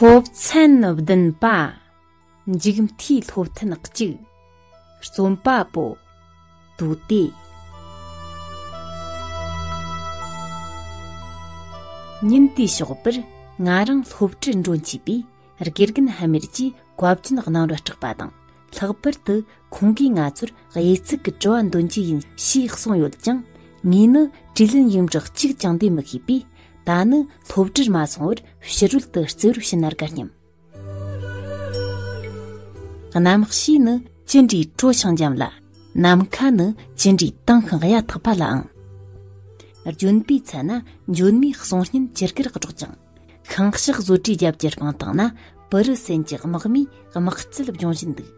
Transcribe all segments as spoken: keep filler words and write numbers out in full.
སློབ་ཚན་བདུན་པ། མཇུག་མཐའི་སློབ་ཐུན་གཅིག། རྩོམ་པ་པོ། དུ་ཏེ། ཉིན་དེའི་ཞོགས་པར་ང་རང་སློབ་གྲྭར་འགྲོ་མཆིས་པས། དགེ་རྒན་ཧ་མེར་གྱིས་བཀའ་བཀྱོན་གནང་རོགས་སྐྲག་པ་དང་། ལྷག་པར་དུ་ཁོང་གིས་ང་ཚོར་དབྱེ་ཚིག་གི་དྲི་བ་འདོན་རྒྱུ་ཡིན་ཞེས་གསུངས་ཡོད་ཀྱང་། ངས་ནི་དྲིས་ལན་ཡིག་འབྲུ་གཅིག་ཀྱང་འདེབས་མི་ཤེས་པས། ད་ནི་སློབ་གྲྭར་མ་སོང་བར་ཕྱི་རོལ་དུ་རྩེ་རུ་ཕྱིན་ན་དགའ་སྙམ། གནམ་གཤིས་ནི་ཅི་འདྲའི་དྲོ་ཞིང་འཇམ་ལ། ནམ་མཁའ་ནི་ཅི་འདྲའི་དྭངས་ཤིང་གཡའ་དག་པ་ལའང་། ལྗོན་པའི་ཚལ་ན་འཇོལ་མོའི་གསུང་སྙན་ཅི་དགར་སྒྲོག་ཅིང་། ཤིང་གཤགས་བཟོ་གྲྭའི་རྒྱབ་ཀྱི་སྤང་ཐང་ན་བུ་རུ་སེན་གྱི་དམག་མིས་དམག་རྩལ་སྦྱོང་བཞིན་འདུག།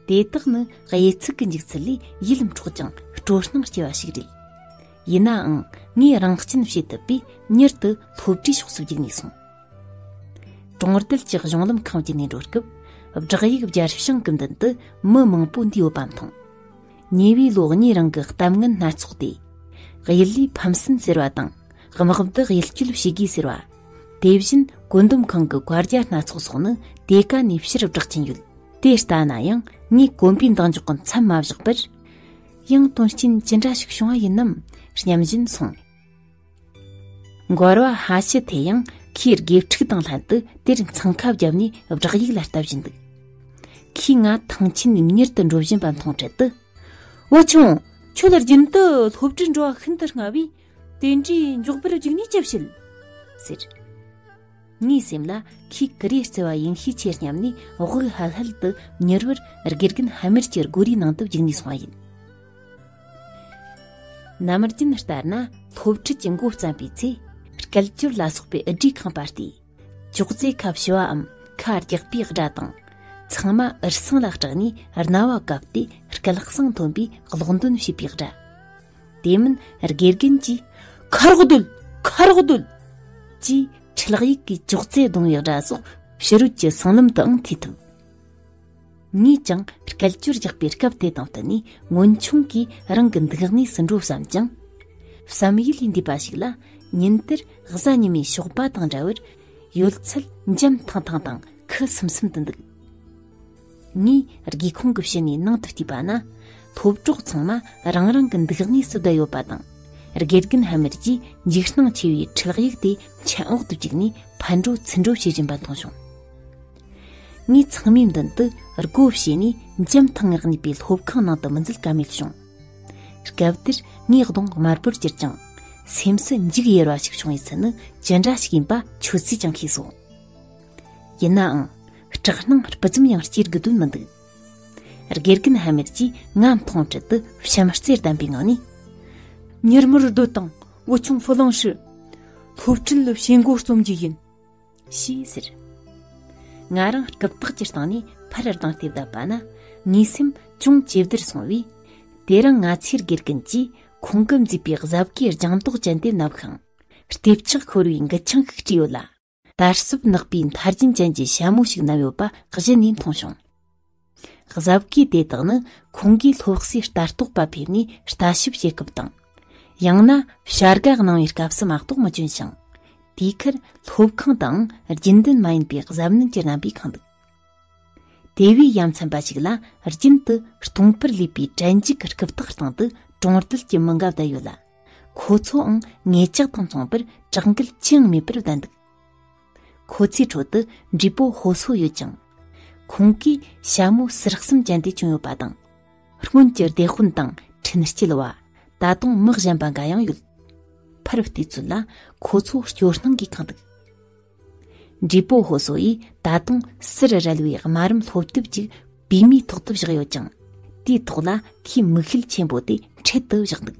དེ་དག་ནི་དབྱེ་ཚིག་གི་འཇུག་ཚུལ་ལས་ཡིད་འཕྲོག་ཅིང་སྤྲོ་སྣང་སྐྱེ་བ་ཞིག་རེད། ཡིན་ནའང་ངས་རང་གཅུན་བྱེད་ཐུབ་པས་མྱུར་དུ་སློབ་གྲྭའི་ཕྱོགས་སུ་བརྒྱུགས་ནས་སོང་། གྲོང་རྡལ་གྱི་གཞུང་ལམ་ཁང་བརྒྱུད་ནས་འགྲོ་སྐབས། བསྒྲགས་ཡིག་སྦྱར་བྱང་གི་མདུན་དུ་མི་མང་པོ་འདུས་ཡོད་པ་མཐོང་། ཉེ་བའི་ལོ་གཉིས་རིང་གི་གཏམ་ངན་སྣ་ཚོགས་ཏེ། གཡུལ་ལས་ཕམ་སེམས་ཟེར་བ་དང་། དམག་བསྡུ་གཡུལ་སྐྱོད་བྱེད་དགོས་ཟེར་བ། དེ་བཞིན་བཀོད་འདོམས་ཁང་གི་བཀའ་རྒྱ་སྣ་ཚོགས་སོགས་ནི་དེ་ག་ནས་ཕྱིར་བསྒྲགས་ཀྱིན་ཡོད། དེ་ལྟ་ན་ཡང་ངས་གོམ་པའི་འདེགས་འཇོག་གི་མཚམས་མ་བཞག་པར། ཡང་དོན་རྐྱེན་ཅི་འདྲ་ཞིག་བྱུང་བ་ཡིན་ནམ་སྙམ་བཞིན་སོང་། འགོར་བ་ཧ་ཤི་ཐེ་ཡང་ཁོའི་དགེ་ཕྲུག་དང་ལྷན་དུ་དེར་འཚང་ཁ་བརྒྱབ་ནས་བསྒྲགས་ཡིག་ལ་ལྟ་བཞིན་འདུག། ཁོས་ང་ཐང་ཆེན་ནས་མྱུར་དུ་འགྲོ་བཞིན་པ་མཐོང་འཕྲལ་དུ། བུ་ཆུང་། ཁྱོད་རྒྱུན་དུ་སློབ་གྲྭར་འགྲོ་བ་ཤིན་ཏུ་སྔ་བས། དེ་འདྲའི་མགྱོགས་པར་བརྒྱུགས་ནས་ཅི་བྱེད། ཟེར། ངའི་སེམས་ལ་ཁོས་ཀུ་རེ་རྩེ་བ་ཡིན་ཤས་ཆེ་སྙམ་ནས། དབུགས་ཧལ་ཧལ་དུ་མྱུར་བར་དགེ་རྒན་ཧ་མེར་གྱི་སྒོ་རའི་ནང་དུ་བརྒྱུགས་ནས་སོང་བ་ཡིན། ནམ་རྒྱུན་ལྟར་ན་སློབ་ཁྲིད་ཀྱི་འགོ་བརྩམས་པའི་ཚེ། སྐད་ཅོར་ལ་སོགས་པའི་འུར་སྒྲས་ཁེངས་པ་སྟེ། ཅོག་ཙེ་ཁ་ཕྱེ་བའམ་ཁ་རྒྱག་པའི་སྒྲ་དང་། ཚང་མ་འུར་ཟིང་ལ་སྐྲག་ནས་རྣ་བ་བཀབ་སྟེ་སྐད་གསང་མཐོན་པོས་ཀློག་འདོན་བྱེད་པའི་སྒྲ། དེ་མིན་དགེ་རྒན་གྱིས། ཁ་རོག་སྡོད། ཁ་རོག་སྡོད། ཅེས་ཁྲིད་ཡིག་གིས་ཅོག་ཙེ་རྡུང་བའི་སྒྲ་སོགས་ཕྱི་རོལ་གྱི་སྲང་ལམ་དུའང་ཐོས་ཐུབ། ངས་ཀྱང་སྐད་ཅོར་རྒྱག་པའི་སྐབས་དེ་དང་བསྟུན་ནས་མངོན་ཆུང་གིས་རང་གི་འདུག་གནས་སུ་འགྲོ་བསམ་ཀྱང་། བསམ་ཡུལ་ལས་འདས་པ་ཞིག་ལ། ཉིན་དེར་གཟའ་ཉི་མའི་ཞོགས་པ་དང་འདྲ་བར་ཡོད་ཚད་འཇམ་ཐང་ཐང་དང་ཁུ་སིམ་སིམ་དུ་འདུག། ངས་སྒེའུ་ཁུང་གི་ཕྱི་ནས་ནང་དུ་བལྟས་པ་ན། སློབ་གྲོགས་ཚང་མ་རང་རང་གི་འདུག་གནས་སུ་བསྡད་ཡོད་པ་དང་། དགེ་རྒན་ཧ་མེར་གྱིས་འཇིགས་སྣང་ཆེ་བའི་ཁྲིད་ཡིག་དེ་མཆན་འོག་ཏུ་བཅུག་ནས་ཕར་འགྲོ་ཚུར་འགྲོ་བྱེད་བཞིན་པ་མཐོང་བྱུང་། ངས་ཚང་མའི་མདུན་དུ་སྒོ་ཕྱེ་ནས་འཇམ་ཐང་ངང་གནས་པའི་སློབ་ཁང་ནང་དུ་མི་འཛུལ་ཀ་མེད་བྱུང་། སྐབས་དེར་ངའི་གདོང་དམར་པོར་གྱུར་ཅིང་། སེམས་སུ་འཇིགས་ཡེར་བ་ཞིག་བྱུང་བའི་ཚུལ་ནི་ཅི་འདྲ་ཞིག་ཡིན་པ་ཁྱོད་ཚོས་ཀྱང་ཤེས་སོ། ཡིན་ནའང་སྐྲག་སྣང་སྤུ་ཙམ་ཡང་སྐྱེ་དགོས་དོན་མི་འདུག། དགེ་རྒན་ཧ་མེར་གྱིས་ང་མཐོང་འཕྲལ་དུ་བྱམས་བརྩེ་ལྡན་པའི་ངང་ནས། མྱུར་མོར་སྡོད་དང་། བུ་ཆུང་ཧྥུ་ལང་ཧྲི། སློབ་ཁྲིད་ལ་བྱེད་སྒོ་རྩོམ་རྒྱུ་ཡིན། ཞེས་ཟེར། ང་རང་རྐུབ་སྟེགས་ཀྱི་སྟེང་ནས་ཕར་ལྡང་སྟེ་བསྡད་པ་ན། ངའི་སེམས་ཅུང་ཇེ་བདེར་སོང་བས། དེ་རིང་ང་ཚོའི་དགེ་རྒན་གྱིས་ཁོང་གིས་མཛེས་པའི་གཟབ་གོས་ལྗང་མདོག་ཅན་དེ་མནབས་ཤིང་། ལྟེབ་ཆག་ཤོར་བའི་མགུལ་ཆིངས་ཤིག་དཀྲིས་ཡོད་ལ། དར་སྲབ་ནག་པོའི་མཐའ་རྒྱན་ཅན་གྱི་ཞྭ་མོ་ཞིག་མནབས་ཡོད་པ་གཞི་ནས་མཐོང་བྱུང་། གཟབ་གོས་དེ་དག་ནི་ཁོང་གིས་སློབ་གསོའི་ལྟ་རྟོག་པ་ཕེབས་ནས་ལྟ་ཞིབ་བྱེད་སྐབས་དང་། ཡང་ན་བྱ་དགའ་གནང་བའི་སྐབས་སུ་མ་གཏོགས་མི་གྱོན་ཞིང་། དེའི་ཁར་སློབ་ཁང་དུའང་རྒྱུན་ལྡན་མ་ཡིན་པའི་གཟབ་ནན་གྱི་རྣམ་པས་ཁེངས་འདུག། དེ་བས་ཡ་མཚན་པ་ཞིག་ལ། རྒྱུན་དུ་སྟོང་པར་ལུས་པའི་དྲན་འཇུག་གི་རྐུབ་སྟེགས་སྟེང་དུ་གྲོང་རྡལ་གྱི་མི་འགའ་བསྡད་ཡོད་ལ། ཁོ་ཚོའང་ངེད་ཅག་དང་མཚུངས་པར་དྲག་འགུལ་ཅི་ཡང་མེད་པར་བསྡད་འདུག། ཁོ་ཚོའི་ཁྲོད་དུ་བགྲེས་པོ་ཧོ་སོ་ཡོད་ཅིང་། ཁོང་གིས་ཞྭ་མོ་ཟུར་གསུམ་ཅན་དེ་གྱོན་ཡོད་པ་དང་། སྔོན་གྱི་སྡེ་དཔོན་དང་འཕྲིན་སྐྱེལ་བ། ད་དུང་མི་གཞན་པ་འགའ་ཡང་ཡོད། ཕར་བལྟས་ཚོད་ལ་ཁོ་ཚོ་སྐྱོ་སྣང་གིས་ཁེངས་འདུག། བགྲེས་པོ་ཧོ་སོ་ཡིས་ད་དུང་སུར་རལ་བའི་དམའ་རིམ་སློབ་དེབ་ཅིག་པུས་མོའི་ཐོག་ཏུ་བཞག་ཡོད་ཅིང་། དེའི་ཐོག་ལ་ཁོས་མིག་ཤེལ་ཆེན་པོ་དེ་འཕྲེད་དུ་བཞག་འདུག།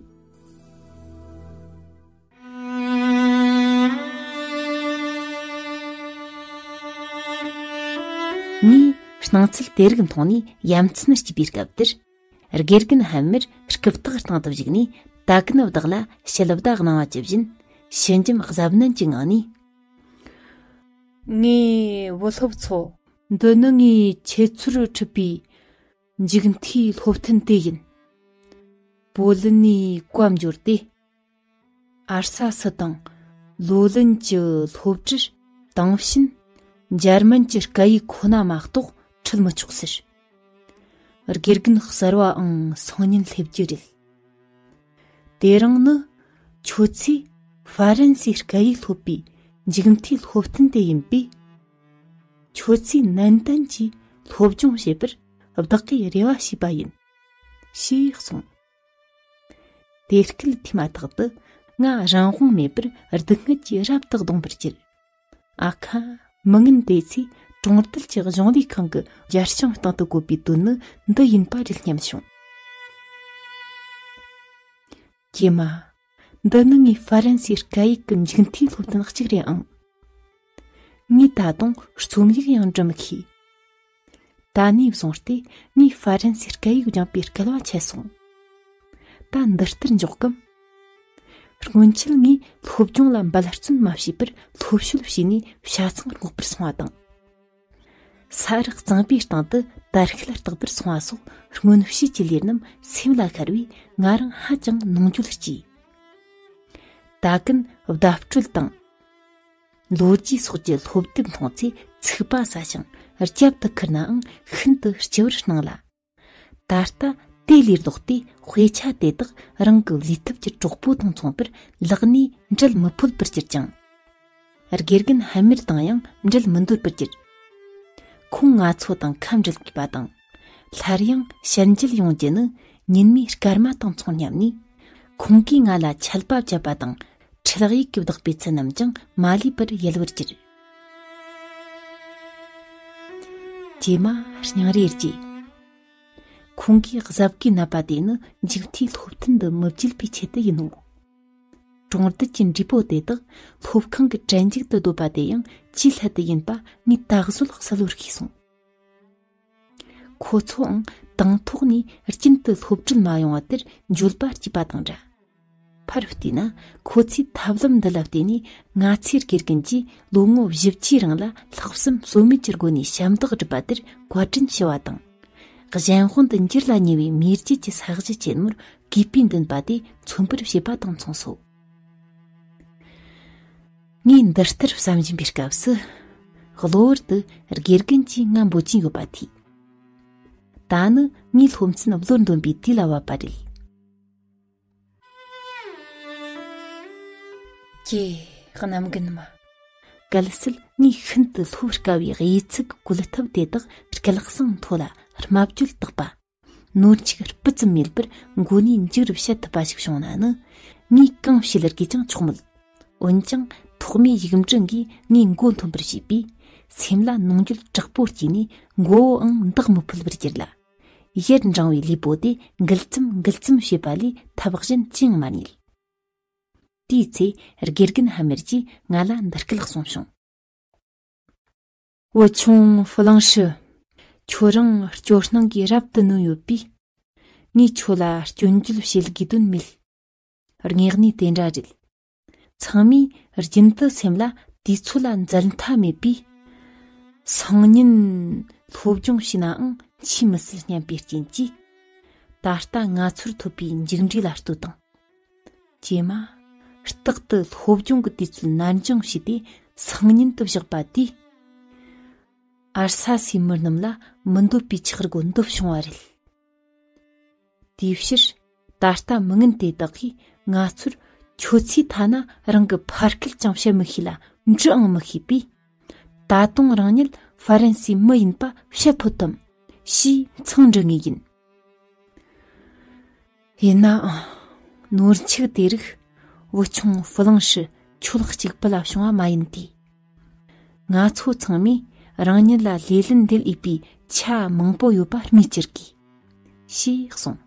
ངས་སྣང་ཚུལ་དེ་རིགས་མཐོང་ནས་ཡ་མཚན་སྐྱེས་པའི་སྐབས་དེར། དགེ་རྒན་ཧན་མེར་རྐུབ་སྟེགས་སྟེང་དུ་བཞུགས་ནས་ད་གིན་བདག་ལ་ཞལ་བརྡ་གནང་བ་ཇི་བཞིན་ཞི་འཇམ་གཟབ་ནན་གྱི་ངང་ནས། ངའི་བུ་སློབ་ཚོ། འདི་ནི་ངས་ཁྱེད་ཚོར་ཁྲིད་པའི་མཇུག་མཐའི་སློབ་ཐུན་དེ་ཡིན། པོ་ལིན་ནས་བཀའ་འབྱོར་ཏེ། ཨར་ས་སི་དང་ལོ་ལིན་གྱི་སློབ་གྲྭར་དེང་ཕྱིན་ འཇར་མན་གྱི་སྐད་ཡིག་ཁོ་ན་མ་གཏོགས་ཁྲིད་མི་ཆོག་ཟེར། དགེ་རྒན་གསར་བའང་སང་ཉིན་སླེབས་རྒྱུ་རེད། དེ་རིང་ནི་ཁྱོད་ཚོས་ཧྥ་རན་སིའི་སྐད་ཡིག་སློབ་པའི་མཇུག་མཐའི་སློབ་སྟོན་དེ་ཡིན་པས། ཁྱོད་ཚོས་ནན་ཏན་གྱིས་སློབ་སྦྱོང་བྱེད་པར་བདག་གིས་རེ་བ་ཞུས་པ་ཡིན། ཞེས་གསུངས། དེ་སྐད་ཐོས་མ་ཐག་ཏུ་ང་རང་དབང་མེད་པར་སྡུག་བསྔལ་གྱིས་རབ་ཏུ་གདུང་བར་གྱུར། ཨ་ཁ། མི་ངན་དེ་ཚོས་གྲོང་རྡལ་གྱི་གཞུང་ལས་ཁང་གི་རྒྱལ་སྤྱང་སྟེང་དུ་བཀོད་པའི་དོན་ནི་འདི་ཡིན་པ་རེད་སྙམ་བྱུང་། ཀྱེ་མ། འདི་ནི་ངའི་ཧྥ་རན་སིའི་སྐད་ཡིག་གི་མཇུག་མཐའི་སློབ་སྟོན་གཅིག་རེད་ཨང་། ངས་ད་དུང་རྩོམ་ཡིག་ཡང་འབྲི་མི་ཤེས། ད་ནས་བཟུང་སྟེ་ངས་ཧྥ་རན་སིའི་སྐད་ཡིག་སྦྱངས་པའི་སྐལ་བ་ཆད་སོང་། ད་འདི་ལྟར་འཇོག་གམ། སྔོན་ཆད་ངས་སློབ་སྦྱོང་ལ་འབད་བརྩོན་མ་བྱས་པར་སློབ་བྱོལ་བྱས་ནས་བྱ་ཚང་རྔོག་པར་སོང་བ་དང་། ས་རུ་གཙང་པོའི་སྟེང་དུ་དར་ཤུལ་བརྟག་པར་སོང་བ་སོགས་སྔོན་བྱས་ཀྱི་ལས་རྣམས་སེམས་ལ་ཤར་བས་ང་རང་ཧ་ཅང་ནོངས་འགྱོད་སྐྱེས། ད་གིན་བརྡ་སྤྲོད་དང་། ལོ་རྒྱུས་སོགས་ཀྱི་སློབ་དེབ་མཐོང་ཚེ་ཚིག་པ་ཟ་ཞིང་རྒྱབ་ཏུ་ཁུར་ནའང་ཤིན་ཏུ་ལྕི་བར་སྣང་ལ། ད་ལྟ་དེ་ལས་ལྡོག་སྟེ་དཔེ་ཆ་དེ་དག་རང་གི་ལས་ཐབས་ཀྱི་གྲོགས་པོ་དང་མཚུངས་པར་ལག་ནས་འབྲལ་མི་ཕོད་པར་གྱུར་ཀྱང་། དགེ་རྒན་ཧ་མེར་དང་ཡང་འབྲལ་མི་འདོད་པར་གྱུར། ཁོང་ང་ཚོ་དང་ཁ་འབྲལ་དགོས་པ་དང་། སླར་ཡང་ཞལ་མཇལ་ཡོང་རྒྱུ་ནི་ཉིན་མོའི་སྐར་མ་དང་མཚུངས་སྙམ་ནས། ཁོང་གིས་ང་ལ་ཆད་པ་བཅད་པ་དང་། འཕྲུལ་ཡིག་གིས་བདག་པའི་ཚུལ་རྣམས་ཀྱང་མ་ལུས་པར་ཡལ་བར་གྱུར། ཀྱེ་མ་སྙིང་རེ་རྗེ། ཁོང་གིས་གཟབ་གོས་མནབས་པ་དེ་ནི་མཇུག་མཐའི་སློབ་ཐུན་འདི་མི་བརྗེད་པའི་ཆེད་དུ་ཡིན་ནོ། གྲོང་རྡལ་གྱི་བགྲེས་པོ་དེ་དག་སློབ་ཁང་གི་གྲལ་མཇུག་ཏུ་སྡོད་པ་དེ་ཡང་ཅིའི་སླད་དུ་ཡིན་པ་ངས་ད་གཟོད་གསལ་བོར་ཤེས་སོང་། ཁོ་ཚོའང་དང་ཐོག་ནས་རྒྱུན་དུ་སློབ་ཁྲིད་མ་ཡོང་བ་དེར་འགྱོད་པ་སྐྱེས་པ་དང་འདྲ། ཕར་བལྟས་ན་ཁོ་ཚོས་ཐབས་ལམ་འདི་ལ་བརྟེན་ནས་ང་ཚོའི་དགེ་རྒན་གྱིས་ལོ་ངོ་བཞི་བཅུའི་རིང་ལ་ལྷག་བསམ་ཟོལ་མེད་ཀྱི་སྒོ་ནས་ཞབས་འདེགས་བསྒྲུབས་པ་དེར་བཀའ་དྲིན་ཆེ་བ་དང་། གཞན་དབང་དུ་འགྱུར་ལ་ཉེ་བའི་མེས་རྒྱལ་གྱི་ས་གཞི་ཆེན་མོར་གུས་པས་འདུན་པ་དེ་མཚོན་པར་བྱེད་པ་དང་མཚུངས་སོ། ངས་འདི་ལྟར་བསམ་བཞིན་པའི་སྐབས་སུ། གློ་བུར་དུ་དགེ་རྒན་གྱིས་ང་འབོད་ཀྱིན་ཡོད་པ་ཐོས། ད་ནི་ངའི་སློབ་ཚན་བློར་འདོན་པའི་དུས་ལ་བབ་པ་རེད། ཀྱེ། གནམ་རྒན་མ། གལ་སྲིད་ངས་ཤིན་ཏུ་སློབ་དཀའ་བའི་དབྱེ་ཚིག་གི་བཀོལ་ཐབས་དེ་དག་སྐད་གསང་མཐོ་ལ་སྨྲ་བརྗོད་དག་པ། ནོར་འཆུག་སྤུ་ཙམ་མེད་པར་མགོ་ནས་མཇུག་རུ་བཤད་ཐུབ་པ་ཞིག་བྱུང་ན་ནི། ངས་གང་བཤད་དགོས་ཀྱང་ཆོག་མོད། འོན་ཀྱང་ཐོག་མའི་ཡིག་འབྲུ་འགས་ངའི་མགོ་འཐོམ་པར་བྱས་པས། སེམས་ལ་ནོངས་འགྱོད་དྲག་པོ་སྐྱེས་ནས་མགོ་བོའང་འདེགས་མི་ཕོད་པར་གྱུར་ལ། ཡར་འབྲང་བའི་ལུས་པོ་དེ་འགུལ་ཙམ་འགུལ་ཙམ་བྱེད་པ་ལས་ཐབས་གཞན་ཅི་ཡང་མ་རྙེད། དེའི་ཚེ་དགེ་རྒན་ཧ་མེར་གྱིས་ང་ལ་འདི་སྐད་གསུངས་བྱུང་། བུ་ཆུང་ཧྥུ་ལང་ཧྲི། ཁྱོད་རང་སྐྱོ་སྣང་གིས་རབ་ཏུ་ནོན་ཡོད་པས། ངས་ཁྱོད་ལ་སྐྱོན་བརྗོད་བྱེད་དགོས་དོན་མེད། དངོས་གནས་དེ་འདྲ་རེད། ཚང་མས་རྒྱུན་དུ་སེམས་ལ་དུས་ཚོད་ལ་འཛད་མཐའ་མེད་པས། སང་ཉིན་སློབ་སྦྱོང་བྱས་ནའང་འཆི་མི་སྲིད་སྙམ་པའི་རྐྱེན་གྱིས། ད་ལྟ་ང་ཚོར་ཐོབ་པའི་མཇུག་འབྲས་ལ་ལྟོས་དང་། ཀྱེ་མ། རྟག་ཏུ་སློབ་སྦྱོང་གི་དུས་ཚོད་ནར་འགྱངས་བྱས་ཏེ་སང་ཉིན་དུ་བཞག་པ་དེས། ཨར་ས་སའི་མི་རྣམས་ལ་མི་འདོད་པའི་ཆག་སྒོ་འདི་བྱུང་བ་རེད། དེའི་ཕྱིར། ད་ལྟ་མི་ངན་དེ་དག་གིས་ང་ཚོར་ཁྱོད་ཚོའི་ཐ་ན་རང་གི་ཕ་སྐད་ཀྱང་བཤད་མི་ཤེས་ལ་འབྲིའང་མི་ཤེས་པས། ད་དུང་རང་ཉིད་ཧྥ་རན་སིའི་མི་ཡིན་པ་བཤད་ཕོད་དམ། ཞེས་མཚང་འདྲི་ངེས་ཡིན། ཡིན་ནའང་། ནོར་འཆུག་དེ་རིགས་བུ་ཆུང་ཧྥུ་ལང་ཧྲི་ཁྱོད་གཅིག་པུ་ལ་བྱུང་བ་མ་ཡིན་ཏེ། ང་ཚོ་ཚང་མས་རང་ཉིད་ལ་ལས་ལན་འདེད་འོས་པའི་ཆ་མང་པོ་ཡོད་པ་སྨོས་ཅི་དགོས། ཞེས་གསུངས།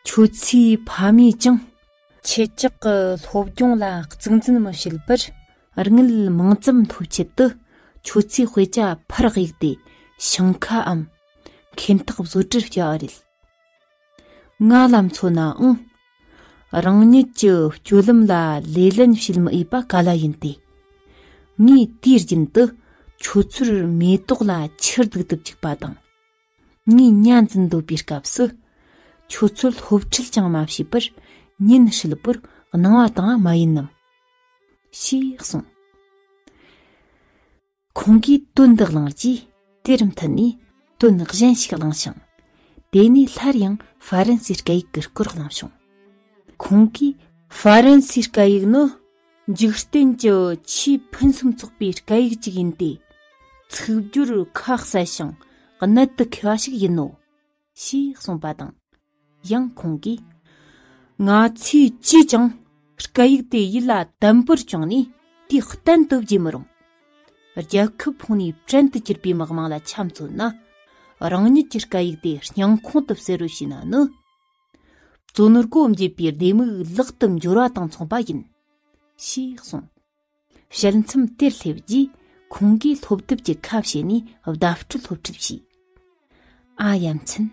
ཁྱོད་ཚོའི་ཕ་མས་ཀྱང་ཁྱེད་ཅག་གི་སློབ་སྦྱོང་ལ་གཙིགས་འཛིན་མི་བྱེད་པར། དངུལ་མང་ཙམ་ཐོབ་ཆེད་དུ་ཁྱོད་ཚོའི་དཔེ་ཆ་ཕར་གཡུགས་ཏེ་ཞིང་ཁའམ་ཁེ་འཐག་བཟོ་གྲྭར་བསྐྱལ་བ་རེད། ང་ལ་མཚོན་ནའང་། རང་ཉིད་ཀྱི་སྤྱོད་ལམ་ལ་ལེ་ལན་བྱེད་མི་འོས་པ་ག་ལ་ཡིན་ཏེ། ངས་དུས་རྒྱུན་དུ་ཁྱོད་ཚོར་མེ་ཏོག་ལ་ཆུ་ལྡུག་ཏུ་བཅུག་པ་དང་། ངས་ཉ་འཛིན་འདོད་པའི་སྐབས་སུ། ཁྱོད་ཚོར་སློབ་ཁྲིད་ཀྱང་མ་བྱས་པར་ཉིན་ཧྲིལ་པོར་སྣང་བ་བཏང་བ་མ་ཡིན་ནམ། ཞེས་གསུངས། ཁོང་གིས་དོན་འདི་བླངས་རྗེས། དེར་མཐུད་ནས་དོན་གཞན་ཞིག་བླངས་ཤིང་། དེ་ནས་སླར་ཡང་ཧྥ་རན་སིའི་སྐད་ཡིག་གི་སྐོར་གླེང་བྱུང་། ཁོང་གིས། ཧྥ་རན་སིའི་སྐད་ཡིག་ནི་འཇིག་རྟེན་གྱི་ཆེས་ཕུན་སུམ་ཚོགས་པའི་སྐད་ཡིག་ཅིག་ཡིན་ཏེ། ཚིག་སྦྱོར་ཁ་གསལ་ཞིང་གནད་དུ་འཁེལ་བ་ཞིག་ཡིན་ནོ། ཞེས་གསུངས་པ་དང་། ཡང་ཁོང་གིས། ང་ཚོས་ཅིས་ཀྱང་སྐད་ཡིག་དེ་ཡིད་ལ་དམ་པོར་བཅངས་ནས་དུས་གཏན་དུ་བརྗེད་མི་རུང་། རྒྱལ་ཁབ་ཕུང་ནས་བྲན་དུ་གྱུར་པའི་དམག་དམངས་ལ་ཆ་མཚོན་ན། རང་ཉིད་ཀྱི་སྐད་ཡིག་དེ་སྙིང་ཁོང་དུ་གསལ་རོགས་བྱས་ན་ནི། བཙོན་སྒོ་འབྱེད་པའི་ལྡེ་མིག་ལག་ཏུ་འབྱོར་བ་དང་མཚུངས་པ་ཡིན། ཞེས་གསུངས། བཤད་མཚམས་དེར་སླེབས་རྗེས། ཁོང་གིས་སློབ་དེབ་ཀྱི་ཁ་ཕྱེ་ནས་བརྡ་སྤྲོད་སློབ་ཁྲིད་བྱས། ཨ། ཡ་མཚན།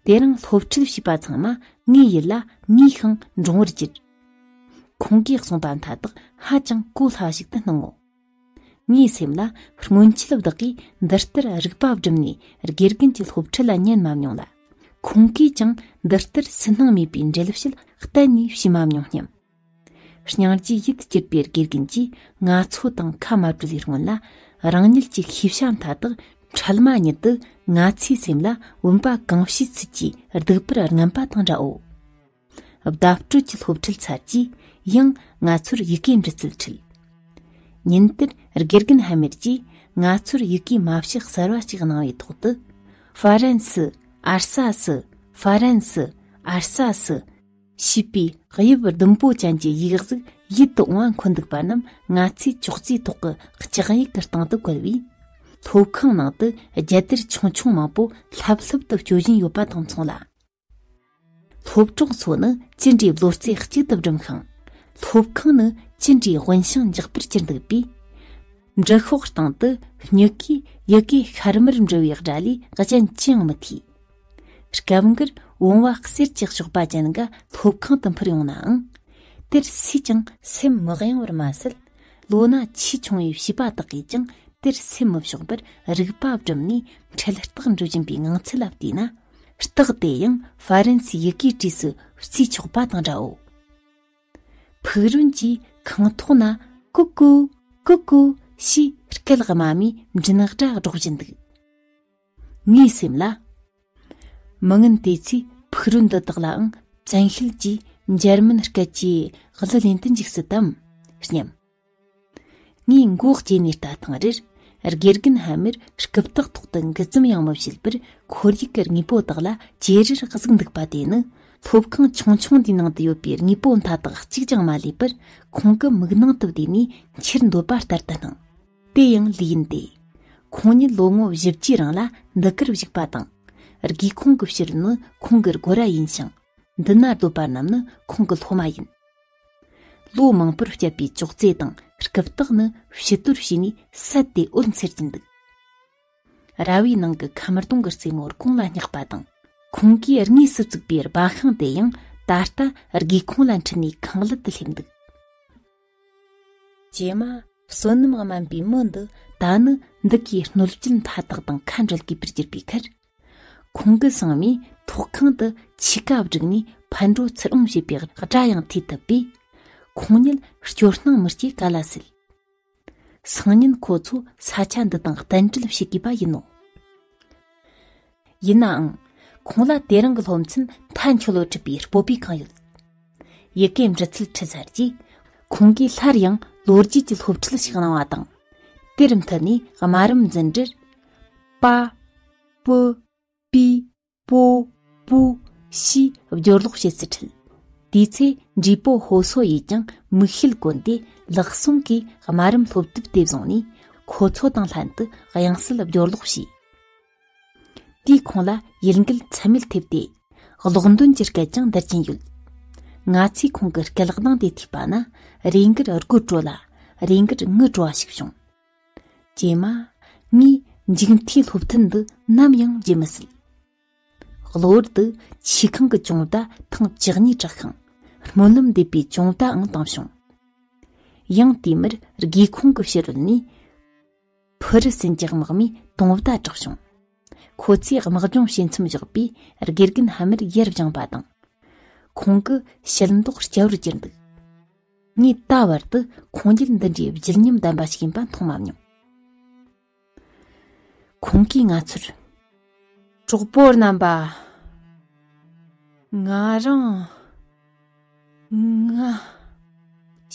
དེ་རིང་སློབ་ཁྲིད་བྱས་པ་ཚང་མ་ངའི་ཡིད་ལ་ངེས་ཤིང་འགྲོ་བར་གྱུར། ཁོང་གིས་གསུངས་པ་མཐའ་དག་ཧ་ཅང་གོ་སླ་བ་ཞིག་ཏུ་སྣང་ངོ་། ངའི་སེམས་ལ་སྔོན་ཆད་བདག་གིས་འདི་ལྟར་རིག་པ་བསྒྲིམས་ནས་དགེ་རྒན་གྱི་སློབ་ཁྲིད་ལ་ཉན་མ་མྱོང་ལ། ཁོང་གིས་ཀྱང་འདི་ལྟར་སུན་སྣང་མེད་པའི་འགྲེལ་བཤད་གཏན་ནས་བྱས་མ་མྱོང་སྙམ། སྙིང་རྗེ་ཡིད་དུ་གྱུར་པའི་དགེ་རྒན་གྱིས་ང་ཚོ་དང་ཁ་མ་བྲལ་བའི་སྔོན་ལ། རང་ཉིད་ཀྱི་ཤེས་བྱ་མཐའ་དག་འཕྲལ་མ་ཉིད་དུ་ང་ཚོའི་སེམས་ལ་བུམ་པ་གང་བྱེད་ཚུལ་གྱིས་ལྡུག་པར་རྔམ་པ་དང་འདྲའོ། བརྡ་སྤྲོད་ཀྱི་སློབ་ཁྲིད་ཚར་རྗེས། ཡང་ང་ཚོར་ཡི་གེའི་འབྲི་རྩལ་ཁྲིད། ཉིན་དེར་དགེ་རྒན་ཧ་མེར་གྱིས་ང་ཚོར་ཡི་གེའི་མ་ཕྱི་གསར་བ་ཞིག་གནང་བའི་ཐོག་ཏུ། ཧྥ་རན་སི། ཨར་ས་སི། ཧྥ་རན་སི། ཨར་ས་སི། ཞེས་པའི་དབྱིབས་ཟླུམ་པོ་ཅན་གྱི་ཡིག་གཟུགས་ཡིད་དུ་འོང་བ་འཁོད་འདུག་པ་རྣམས་ང་ཚོའི་ཅོག་ཙེའི་ཐོག་གི་ལྕགས་ཡིག་གི་སྟེང་དུ་བཀོད་པས། སློབ་ཁང་ནང་དུ་རྒྱལ་དར་ཆུང་ཆུང་མང་པོ་ལྷབ་ལྷུབ་ཏུ་སྐྱོད་བཞིན་ཡོད་པ་དང་མཚུངས་ལ། སློབ་གྲོགས་ཚོ་ནི་ཅི་འདྲའི་བློ་རྩེ་གཅིག་ཏུ་བསྒྲིམས་ཤིང་། སློབ་ཁང་ནི་ཅི་འདྲའི་དབེན་ཞིང་འཇགས་པར་གྱུར་འདུག་པས། འབྲི་ཤོག་སྟེང་དུ་མྱུ་གུས་ཡི་གེ་ཤར་མར་འབྲི་བའི་སྒྲ་ལས་གཞན་ཅི་ཡང་མི་ཐོས། སྐབས་འགར་བུང་བ་གསེར་གྱི་ཞོགས་པ་ཅན་འགའ་སློབ་ཁང་དུ་འཕུར་ཡོང་ནའང་། དེར་སུས་ཀྱང་སེམས་མི་གཡེང་བར་མ་ཟད། ལོ་ན་ཆེས་ཆུང་བའི་བྱིས་པ་དག་གིས་ཀྱང་དེར་སེམས་མི་ཕྱོགས་པར་རིག་པ་བསྒྲིམས་ནས་འཕྲེད་རྟགས་འབྲི་བཞིན་པའི་ངང་ཚུལ་ལ་བལྟས་ན། རྟགས་དེ་ཡང་ཧྥ་རན་སིའི་ཡི་གེའི་གྲས་སུ་བརྩིས་ཆོག་པ་དང་འདྲའོ། ཕུག་རོན་གྱིས་ཁང་ཐོག་ན་ཀུ་ཀུ། ཀུ་ཀུ། ཞེས་སྐད་དམའ་མོས་མགྲིན་སྒྲ་སྒྲོག་བཞིན་འདུག། ངའི་སེམས་ལ། མི་ངན་དེ་ཚོས་ཕུག་རོན་འདི་དག་ལའང་བཙན་ཤེད་ཀྱིས་འཇར་མན་སྐད་ཀྱི་གླུ་ལེན་དུ་འཇུག་སྲིད་དམ་སྙམ། ངས་མགོ་བཀྱེས་ནས་ལྟ་ཐེངས་རེར། དགེ་རྒན་ཧ་མེར་རྐུབ་སྟེགས་ཐོག་ཏུ་འགུལ་ཙམ་ཡང་མི་བྱེད་པར། ཁོར་ཡུག་གི་དངོས་པོ་དག་ལ་ཅེ་རེར་གཟིགས་འདུག་པ་དེ་ནི། སློབ་ཁང་ཆུང་ཆུང་འདིའི་ནང་དུ་ཡོད་པའི་དངོས་པོ་མཐའ་དག་གཅིག་ཀྱང་མ་ལུས་པར། ཁོང་གི་མིག་ནང་དུ་བསྡུས་ནས་ཁྱེར་འདོད་པ་ལྟར་དུ་སྣང་། དེ་ཡང་ལས་ཡིན་ཏེ། ཁོང་ཉིད་ལོ་ངོ་བཞི་བཅུའི་རིང་ལ་འདི་གར་བཞུགས་པ་དང་། སྒེའུ་ཁུང་གི་ཕྱི་རོལ་ནི་ཁོང་གི་སྒོ་ར་ཡིན་ཞིང་། མདུན་ན་སྡོད་པ་རྣམས་ནི་ཁོང་གི་སློབ་མ་ཡིན། ལོ་མང་པོར་སྤྱད་པའི་ཅོག་ཙེ་དང་རྐུབ་སྟེགས་ནི་ཕྱི་དོར་བྱས་ནས་སད་དེ་འོད་འཚེར་གྱིན་འདུག། ར་བའི་ནང་གི་ཁམ་སྡོང་གི་རྩེ་མོ་དགུང་ལ་བསྙེགས་པ་དང་། ཁོང་གིས་དངོས་སུ་བཙུགས་པའི་སྦ་ཤིང་དེ་ཡང་ད་ལྟ་སྒེའུ་ཁུང་ལ་འཁྲིལ་ནས་ཁང་ཀླད་དུ་སླེབས་འདུག། ཀྱེ་མ། བསོད་ནམས་དམན་པའི་མི་འདི་ད་ནི་འདི་གའི་སྣོད་བཅུད་མཐའ་དག་དང་ཁ་འབྲལ་དགོས་པར་གྱུར་པའི་ཁར། ཁོང་གི་སྲིང་མོས་ཐོག་ཁང་དུ་ཆས་ཀ་བསྒྲིགས་ནས་ཕར་འགྲོ་ཚུར་འོང་བྱེད་པའི་སྒྲ་ཡང་ཐོས་ཐུབ་པས། ཁོང་ཉིད་སྐྱོ་སྣང་མི་སྐྱེ་ག་ལ་སྲིད། སང་ཉིན་ཁོ་ཚོ་ས་ཆ་འདི་དང་གཏན་བྲལ་བྱེད་དགོས་པ་ཡིན་ནོ། ཡིན་ནའང་། ཁོང་ལ་དེ་རིང་གི་སློབ་ཚན་མཐའ་འཁྱོལ་བར་ཁྲིད་པའི་སྤོབས་པའི་གང་ཡོད། ཡི་གེ་འབྲི་ཚུལ་ཁྲིད་ཚར་རྗེས། ཁོང་གིས་སླར་ཡང་ལོ་རྒྱུས་ཀྱི་སློབ་ཁྲིད་ཞིག་གནང་བ་དང་། དེར་མཐུད་ནས་དམའ་རིམ་འཛིན་གྲྭར། པ། པུ། པི། པོ། པུ། ཞེས་སྦྱོར་ཀློག་བྱེད་ཚུལ་ཁྲིད། དེའི་ཚེ་བགྲེས་པོ་ཧོ་སོ་ཡིས་ཀྱང་མིག་ཤེལ་གོན་ཏེ་ལག་ཟུང་གིས་དམའ་རིམ་སློབ་དེབ་དེ་བཟུང་ནས་ཁོ་ཚོ་དང་ལྷན་དུ་དབྱངས་གསལ་སྦྱོར་ཀློག་བྱས། དེས་ཁོང་ལ་ཡིད་འགུལ་ཚད་མེད་ཐེབས་ཏེ། ཀློག་འདོན་གྱི་སྐད་ཀྱང་འདར་གྱིན་ཡོད། ང་ཚོས་ཁོང་གི་སྐད་གདངས་དེ་ཐོས་པ་ན་རེ་འགར་དགོད་བྲོ་ལ་རེ་འགར་ངུ་བྲོ་བ་ཞིག་བྱུང་། ཀྱེ་མ། ངས་མཇུག་མཐའི་སློབ་ཐུན་འདི་ནམ་ཡང་བརྗེད་མི་སྲིད། གློ་བུར་དུ་ཆས་ཁང་གི་ཅོང་བརྡ་ཐེངས་བཅུ་གཉིས་གྲགས་ཤིང་། སྨོན་ལམ་འདེབས་པའི་ཅོང་བརྡའང་བཏང་བྱུང་། ཡང་དེ་མུར་སྒེའུ་ཁུང་གི་ཕྱི་རོལ་ནས། ཕུ་རུ་སུན་གྱི་དམག་མིའི་དུང་བརྡ་གྲགས་བྱུང་། ཁོ་ཚོས་དམག་སྦྱོང་བྱེད་མཚམས་བཞག་པས་དགེ་རྒན་ཧ་མེར་ཡར་བཞེངས་པ་དང་། ཁོང་གི་ཞལ་མདོག་སྐྱ་བོར་གྱུར་འདུག། ངས་ད་བར་དུ་ཁོང་ཉིད་འདི་འདྲའི་བརྗིད་ཉམས་ལྡན་པ་ཞིག་ཡིན་པ་མཐོང་མ་མྱོང་། ཁོང་གིས་ང་ཚོར། གྲོགས་པོ་རྣམ་པ། ང་རང་། ང་།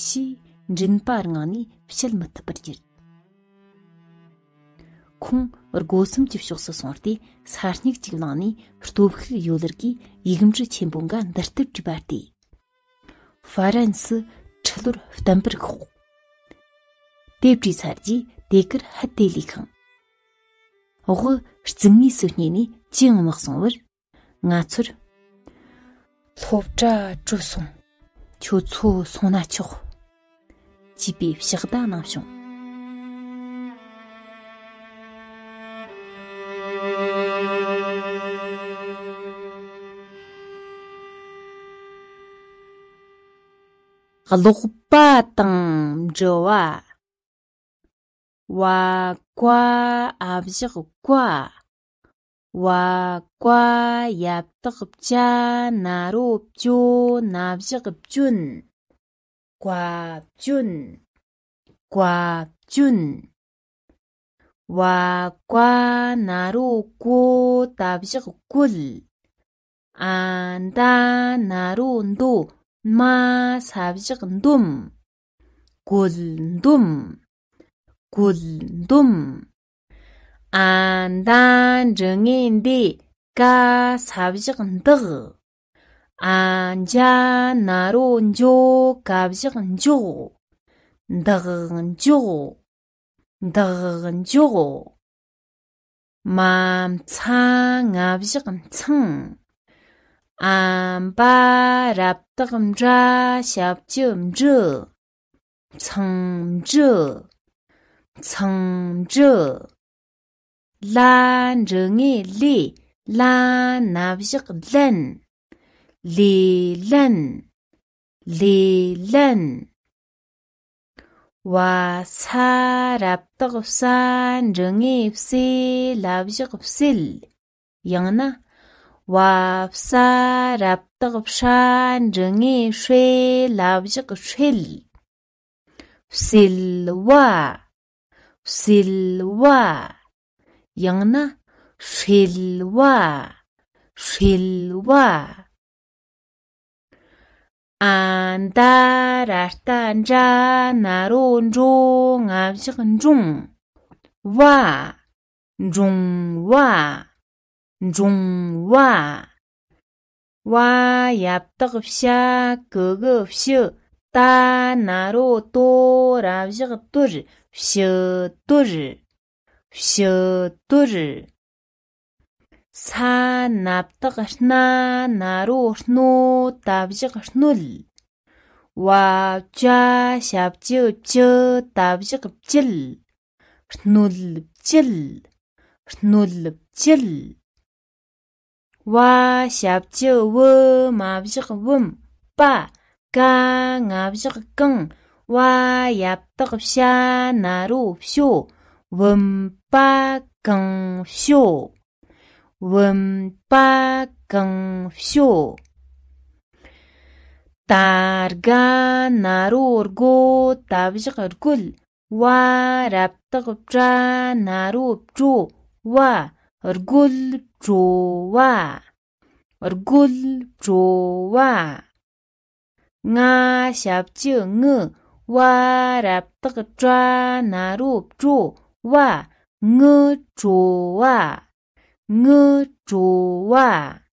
ཞེས་མགྲིན་པ་བརྔས་ནས་བཤད་མི་ཐུབ་པར་གྱུར། ཁོང་སྒོ་གསུམ་གྱི་ཕྱོགས་སུ་སོང་སྟེ། ས་སྨྱུག་ཅིག་བླངས་ནས་སྟོབས་ཤུགས་ཡོད་ལར་གྱིས་ཡིག་འབྲུ་ཆེན་པོ་འགའ་འདི་ལྟར་བྲིས་པ་སྟེ། ཧྥ་རན་སི་ཁྲི་ལོར་བསྟན་པར་ཤོག། དེ་བྲིས་ཚར་རྗེས་དེ་གར་ཧད་དེ་ལས་ཁང་། འོག་རྩིག་ངོས་སུ་སྙེགས་ནས་ཅི་ཡང་མ་གསུང་བར། ང་ཚོར། སློབ་གྲྭ་གྲོལ་སོང་། ཁྱོད་ཚོ་སོང་ན་ཆོག། ཅེས་པའི་ཕྱག་བརྡ་གནང་བྱུང་། ཀློག་པ་དང་འབྲི་བ། ཝ་ཀ་འ་བཞག་ཀྭ། ཝ་ཀ་ཡ་བཏགས་ཅ་ན་རོ་ཅོ་ན་བཞག་ཅོན། ཀྭ་ཅོན། ཀྭ་ཅོན། ཝ་ཀ་ན་རོ་ཀོ་ད་བཞག་ཀོལ། འ་ད་ན་རོ་འདོ་མ་ས་བཞག་འདོམ། ཀོལ་འདོམ། ཀོལ་འདོམ། འ་ད་འགྲེང་བུ་འདེ་ཀ་ས་བཞག་འདེགས། འ་ཇ་ན་རོ་འཇོ་ཀ་བཞག་འཇོག། འདེགས་འཇོག། འདེགས་འཇོག། མ་ཚ་ང་བཞག་མཚང་། འ་བ་ར་བཏགས་འབྲ་ཞབས་ཀྱུ་འབྲུ། མཚང་འབྲུ། མཚང་འབྲུ། ལ་འགྲེང་བུ་ལེ་ལ་ན་བཞག་ལན། ལེ་ལན། ལེ་ལན། བ་ས་ར་བཏགས་བསྭ་འགྲེང་བུ་བསེ་ལ་བཞག་བསེལ། ཡང་ན། བ་ས་ར་བཏགས་བསྲ་འགྲེང་བུ་བསྲེ་ལ་བཞག་བསྲེལ། བསེལ་བ། བསེལ་བ། ཡང་ན། བསྲེལ་བ། བསྲེལ་བ། འ་ད་ར་བཏགས་འདྲ་ན་རོ་འདྲོ་ང་བཞག་འདྲོང་། བ། འདྲོང་བ། འདྲོང་བ། བ་ཡ་བཏགས་བྱ་གི་གུ་བྱི། ཏ་ན་རོ་ཏོ་ར་བཞག་ཏོར། བྱི་ཏོར། བྱི་ཏོར། ས་ན་བཏགས་སྣ་ན་རོ་སྣོ་ད་བཞག་སྣོད། བ་ཅ་ཞབས་ཀྱུ་ཅི་ད་བཞག་བཅིལ། སྣོད་བཅིལ། སྣོད་བཅིལ། བ་ཞབས་ཀྱུ་བུ་མ་བཞག་བུམ། པ། ཀ་ང་བཞག་ཀང་། བ་ཡ་བཏགས་བྱ་ན་རོ་བྱོ། བུམ་པ་གང་བྱོ། བུམ་པ་གང་བྱོ། ད་རྒ་ན་རོ་རྒོ་ད་བཞག་རྒོལ། བ་ར་བཏགས་བྲ་ན་རོ་བྲོ། བ། རྒོལ་བྲོ་བ། རྒོལ་བྲོ་བ། ང་ཞབས་ཀྱུ་ངུ། བ་ར་བཏགས་བྲ་ན་རོ་བྲོ། བ། ངུ་བྲོ་བ། ངུ་བྲོ་བ།